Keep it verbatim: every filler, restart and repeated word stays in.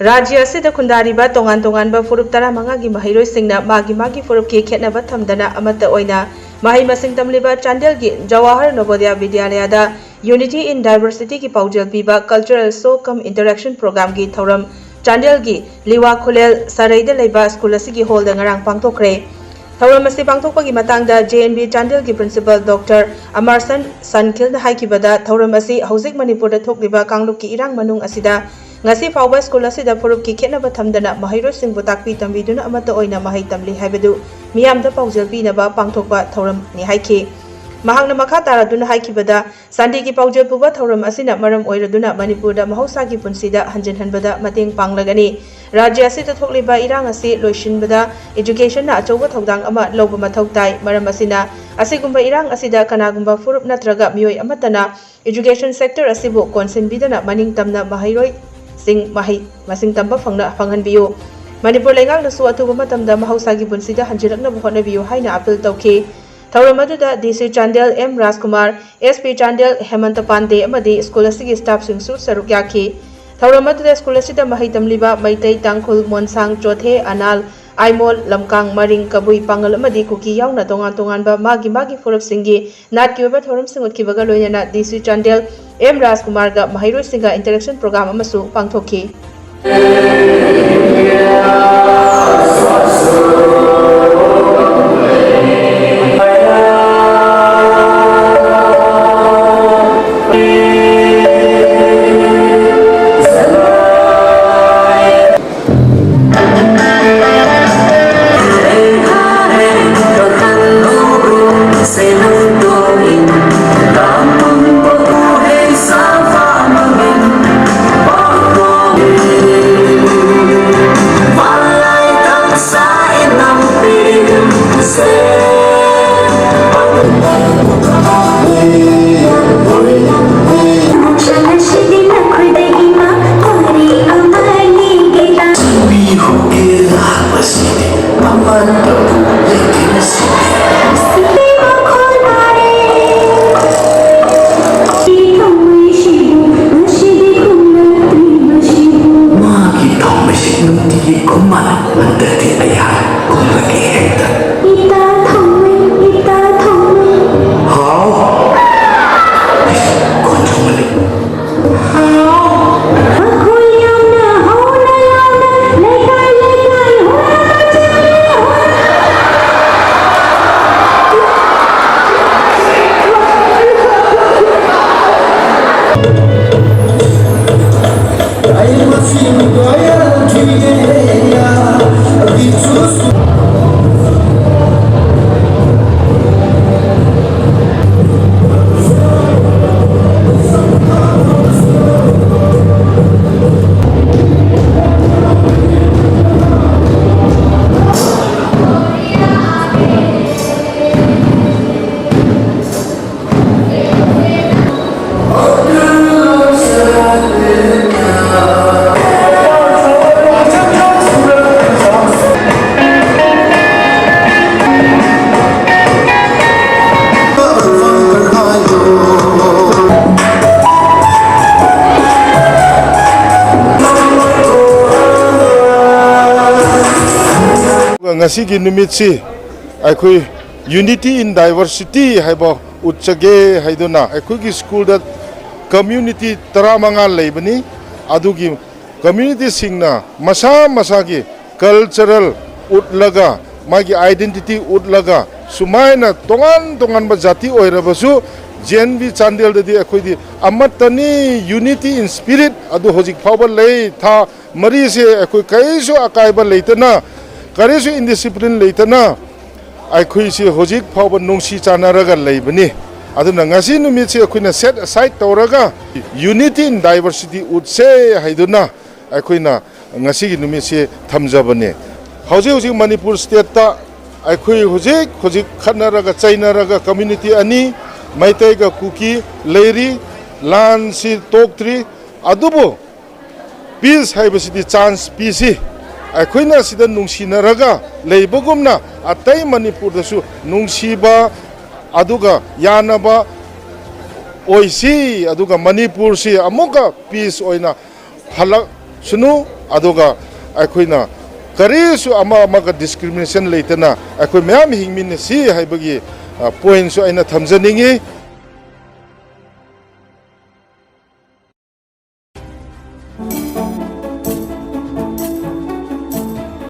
ꯔꯥꯖ꯭ꯌ ꯑꯁꯤꯗ ꯈꯨꯟꯗꯥꯔꯤꯕ ꯇꯣꯉꯥꯟ ꯇꯣꯉꯥꯟꯕ ꯐꯨꯔꯨꯞ ꯇꯔꯥꯃꯉꯥꯒꯤ ꯃꯍꯩꯔꯣꯏꯁꯤꯡꯅ ꯃꯥꯒꯤ ꯃꯥꯒꯤ ꯐꯨꯔꯨꯞꯀꯤ ꯈꯦꯠꯅꯕ ꯊꯝꯗꯅ ꯑꯃꯠꯇ ꯑꯣꯏꯅ ꯃꯍꯩ ꯃꯁꯤꯡ ꯇꯝꯂꯤꯕ ꯆꯥꯟꯗꯦꯜꯒꯤ ꯖꯋꯥꯍꯔ ꯅꯕꯣꯗꯌꯥ ꯕꯤꯗ꯭ꯌꯥꯂꯌꯥꯗ Unity in Diversityꯒꯤ ꯄꯥꯎꯖꯦꯜ ꯄꯤꯕ Cultural Show cum Interaction Programꯒꯤ ꯊꯧꯔꯝ ꯆꯥꯟꯗꯦꯜꯒꯤ ꯂꯤꯋꯥ ꯈꯨꯂꯦꯜ ꯁꯔꯩꯗ ꯂꯩꯕ ꯁ꯭ꯀꯨꯜ ꯑꯁꯤꯒꯤ ꯍꯣꯜꯗ ꯉꯔꯥꯡ ꯄꯥꯡꯊꯣꯛꯈ꯭ꯔꯦ꯫ ꯊꯧꯔꯝ ꯑꯁꯤ ꯄꯥꯡꯊꯣꯛꯄꯒꯤ ꯃꯇꯥꯡꯗ J N V ꯆꯥꯟꯗꯦꯜꯒꯤ Principal Doctor ꯑꯃꯔꯁꯟ ꯁꯟꯈꯤꯜꯅ ꯍꯥꯏꯈꯤꯕꯗ, ꯊꯧꯔꯝ ꯑꯁꯤ ꯍꯧꯖꯤꯛ ꯃꯅꯤꯄꯨꯔꯗ ꯊꯣꯛꯂꯤꯕ ꯀꯥꯡꯂꯨꯞꯀꯤ ꯏꯔꯥꯡ ꯃꯅꯨꯡ ꯑꯁꯤꯗ ꯉꯁꯤ ꯐꯥꯎꯕ ꯁ꯭ꯀꯨꯜ ꯑꯁꯤꯗ ꯐꯨꯔꯨꯞꯀꯤ ꯈꯦꯠꯅꯕ ꯊꯝꯗꯅ ꯃꯍꯩꯔꯣꯏꯁꯤꯡꯕꯨ ꯇꯥꯛꯄꯤ ꯇꯝꯕꯤꯗꯨꯅ ꯑꯃꯠꯇ ꯑꯣꯏꯅ ꯃꯍꯩ ꯇꯝꯂꯤ ꯍꯥꯏꯕꯗꯨ ꯃꯤꯌꯥꯝꯗ ꯄꯥꯎꯖꯦꯜ ꯄꯤꯅꯕ ꯄꯥꯡꯊꯣꯛꯄ ꯊꯧꯔꯝꯅꯤ ꯍꯥꯏꯈꯤ꯫ ꯃꯍꯥꯛꯅ ꯃꯈꯥ ꯇꯥꯔꯗꯨꯅ ꯍꯥꯏꯈꯤꯕꯗ, ꯁꯟꯗꯦꯒꯤ ꯄꯥꯎꯖꯦꯜ ꯄꯨꯕ ꯊꯧꯔꯝ ꯑꯁꯤꯅ ꯃꯔꯝ ꯑꯣꯏꯔꯗꯨꯅ ꯃꯅꯤꯄꯨꯔꯗ ꯃꯍꯧꯁꯥꯒꯤ ꯄꯨꯟꯁꯤꯗ ꯍꯟꯖꯤꯟꯍꯟꯕꯗ ꯃꯇꯦꯡ ꯄꯥꯡꯂꯒꯅꯤ꯫ ꯔꯥꯖ꯭ꯌ ꯑꯁꯤꯗ ꯊꯣꯛꯂꯤꯕ ꯏꯔꯥꯡ ꯑꯁꯤ ꯂꯣꯏꯁꯤꯟꯕꯗ educationꯅ ꯑꯆꯧꯕ ꯊꯧꯗꯥꯡ ꯑꯃ ꯂꯧꯕ ꯃꯊꯧ ꯇꯥꯏ꯫ ꯃꯔꯝ ꯑꯁꯤꯅ, ꯑꯁꯤꯒꯨꯝꯕ ꯏꯔꯥꯡ ꯑꯁꯤꯗ ꯀꯅꯥꯒꯨꯝꯕ ꯐꯨꯔꯨꯞ ꯅꯠꯇ꯭ꯔꯒ ꯃꯤꯑꯣꯏ ꯑꯃꯠꯇꯅ education sector ꯑꯁꯤꯕꯨ ꯀꯣꯟꯁꯤꯟꯕꯤꯗꯅ ꯃꯅꯤꯡ ꯇꯝꯅ ꯃꯍꯩꯔꯣꯏꯁꯤꯡ ꯃꯍꯩ ꯃꯁꯤꯡ ꯇꯝꯕ ꯐꯪꯅ, ꯐꯪꯍꯟꯕꯤꯌꯨ꯫ ꯃꯅꯤꯄꯨꯔ ꯂꯩꯉꯥꯛꯅꯁꯨ ꯑꯊꯨꯕ ꯃꯇꯝꯗ ꯃꯍꯧꯁꯥꯒꯤ ꯄꯨꯟꯁꯤꯗ ꯍꯟꯖꯤꯜꯂꯛꯅꯕ ꯍꯣꯠꯅꯕꯤꯌꯨ ꯍꯥꯏꯅ appeal ꯇꯧꯈꯤ꯫ ꯊꯧꯔꯝ ꯑꯗꯨꯗ D C ꯆꯥꯟꯗꯦꯜ ꯑꯦꯝ ꯔꯥꯖꯀꯨꯃꯥꯔ, S P ꯆꯥꯟꯗꯦꯜ ꯍꯦꯃꯟꯇ ꯄꯥꯟꯗꯦ ꯑꯃꯗꯤ ꯁ꯭ꯀꯨꯜ ꯑꯁꯤꯒꯤ staffꯁꯤꯡꯁꯨ ꯁꯔꯨꯛ ꯌꯥꯈꯤ꯫ ꯊꯧꯔꯝ ꯑꯗꯨꯗ ꯁ꯭ꯀꯨꯜ ꯑꯁꯤꯗ ꯃꯍꯩ ꯇꯝꯂꯤꯕ ꯃꯩꯇꯩ, ꯇꯥꯡꯈꯨꯜ, ꯃꯣꯟꯁꯥꯡ, ꯆꯣꯊꯦ, ꯑꯅꯥꯜ, ꯑꯥꯏꯃꯣꯜ, ꯂꯝꯀꯥꯡ, ꯃꯔꯤꯡ, ꯀꯕꯨꯏ, ꯄꯥꯉꯜ ꯑꯃꯗꯤ ꯀꯨꯀꯤ ꯌꯥꯎꯅ ꯇꯣꯉꯥꯟ ꯇꯣꯉꯥꯟꯕ ꯃꯥꯒꯤ ꯃꯥꯒꯤ ꯐꯨꯔꯨꯞꯁꯤꯡꯒꯤ ꯅꯥꯠꯀꯤ ꯑꯣꯏꯕ ꯊꯧꯔꯝꯁꯤꯡ ꯎꯠꯈꯤꯕꯒ ꯂꯣꯏꯅꯅ D C ꯆꯥꯟꯗꯦꯜ ꯑꯦꯝ ꯔꯥꯖꯀꯨꯃꯥꯔꯒ ꯃꯍꯩꯔꯣꯏꯁꯤꯡꯒ interaction program ꯑꯃꯁꯨ ꯄꯥꯡꯊꯣꯛꯈꯤ꯫ ꯅꯨꯡꯇꯤꯒꯤ ꯀꯨꯝꯃ ꯍꯟꯗꯛꯇꯤ ꯑꯩꯍꯥꯛ ꯀꯨꯝꯂꯒꯦ ꯍꯦꯛꯇ꯫ ꯏꯇꯥ ꯊꯧꯃꯩ, ꯏꯇꯥ ꯊꯧꯃꯩ꯫ ꯍꯥꯎ? ꯑꯩꯁ, ꯀꯣꯟ ꯆꯨꯝꯃꯜꯂꯤ꯫ ꯍꯥꯎ? ꯃꯈꯣꯏ ꯌꯥꯝꯅ ꯍꯧꯅ ꯂꯥꯎꯅ ꯂꯩꯀꯥꯏ ꯂꯩꯀꯥꯏ ꯍꯨꯔꯥꯟꯕ ꯆꯠꯂꯤ, ꯍꯨꯔꯥꯟꯕ꯫ ꯉꯁꯤꯒꯤ ꯅꯨꯃꯤꯠꯁꯤ ꯑꯩꯈꯣꯏ Unity in Diversity ꯍꯥꯏꯕ ꯎꯠꯆꯒꯦ ꯍꯥꯏꯗꯨꯅ ꯑꯩꯈꯣꯏꯒꯤ ꯁ꯭ꯀꯨꯜꯗ ꯀꯝꯃ꯭ꯌꯨꯅꯤꯇꯤ ꯇꯔꯥꯃꯉꯥ ꯂꯩꯕꯅꯤ꯫ ꯑꯗꯨꯒꯤ ꯀꯝꯃ꯭ꯌꯨꯅꯤꯇꯤꯁꯤꯡꯅ ꯃꯁꯥ ꯃꯁꯥꯒꯤ ꯀꯜꯆꯔꯦꯜ ꯎꯠꯂꯒ, ꯃꯥꯒꯤ ꯑꯥꯏꯗꯦꯟꯇꯤꯇꯤ ꯎꯠꯂꯒ, ꯁꯨꯃꯥꯏꯅ ꯇꯣꯉꯥꯟ ꯇꯣꯉꯥꯟꯕ ꯖꯥꯇꯤ ꯑꯣꯏꯔꯕꯁꯨ, ꯖꯦ ꯑꯦꯟ ꯚꯤ ꯆꯥꯟꯗꯦꯜꯗꯗꯤ ꯑꯩꯈꯣꯏꯗꯤ ꯑꯃꯠꯇꯅꯤ, unity in spirit ꯑꯗꯨ ꯍꯧꯖꯤꯛ ꯐꯥꯎꯕ ꯂꯩ꯫ ꯊꯥ ꯃꯔꯤꯁꯦ ꯑꯩꯈꯣꯏ ꯀꯔꯤꯁꯨ ꯑꯀꯥꯏꯕ ꯂꯩꯇꯅ, ꯀꯔꯤꯁꯨ ꯏꯟꯗꯤꯁꯤꯄ꯭ꯂꯤꯟ ꯂꯩꯇꯅ ꯑꯩꯈꯣꯏꯁꯤ ꯍꯧꯖꯤꯛ ꯐꯥꯎꯕ ꯅꯨꯡꯁꯤ ꯆꯥꯟꯅꯔꯒ ꯂꯩꯕꯅꯤ꯫ ꯑꯗꯨꯅ ꯉꯁꯤ ꯅꯨꯃꯤꯠꯁꯤ ꯑꯩꯈꯣꯏꯅ set aside ꯇꯧꯔꯒ Unity in Diversity ꯎꯠꯁꯦ ꯍꯥꯏꯗꯨꯅ ꯑꯩꯈꯣꯏꯅ ꯉꯁꯤꯒꯤ ꯅꯨꯃꯤꯠꯁꯤ ꯊꯝꯖꯕꯅꯤ꯫ ꯍꯧꯖꯤꯛ ꯍꯧꯖꯤꯛ ꯃꯅꯤꯄꯨꯔ ꯁ꯭ꯇꯦꯠꯇ ꯑꯩꯈꯣꯏ ꯍꯧꯖꯤꯛ ꯍꯧꯖꯤꯛ ꯈꯠꯅꯔꯒ ꯆꯩꯅꯔꯒ ꯀꯝꯃ꯭ꯌꯨꯅꯤꯇꯤ ꯑꯅꯤ, ꯃꯩꯇꯩꯒ ꯀꯨꯀꯤ ꯂꯩꯔꯤ꯫ ꯂꯥꯟꯁꯤ ꯇꯣꯛꯇ꯭ꯔꯤ꯫ ꯑꯗꯨꯕꯨ ꯄꯤꯁ ꯍꯥꯏꯕꯁꯤꯗꯤ ꯆꯥꯟꯁ ꯄꯤꯁꯤ꯫ ꯑꯩꯈꯣꯏꯅ ꯁꯤꯗ ꯅꯨꯡꯁꯤꯅꯔꯒ ꯂꯩꯕꯒꯨꯝꯅ ꯑꯇꯩ ꯃꯅꯤꯄꯨꯔꯗꯁꯨ ꯅꯨꯡꯁꯤꯕ ꯑꯗꯨꯒ ꯌꯥꯅꯕ ꯑꯣꯏꯁꯤ, ꯑꯗꯨꯒ ꯃꯅꯤꯄꯨꯔꯁꯤ ꯑꯃꯨꯛꯀ ꯄꯤꯁ ꯑꯣꯏꯅ ꯍꯜꯂꯛꯁꯅꯨ, ꯑꯗꯨꯒ ꯑꯩꯈꯣꯏꯅ ꯀꯔꯤꯁꯨ ꯑꯃ ꯑꯃꯒ ꯗꯤꯁꯀ꯭ꯔꯤꯃꯤꯅꯦꯁꯟ ꯂꯩꯇꯅ ꯑꯩꯈꯣꯏ ꯃꯌꯥꯝ ꯍꯤꯡꯃꯤꯟꯅꯁꯤ ꯍꯥꯏꯕꯒꯤ, ꯑ, ꯄꯣꯏꯟꯁꯨ ꯑꯩꯅ ꯊꯝꯖꯅꯤꯡꯏ꯫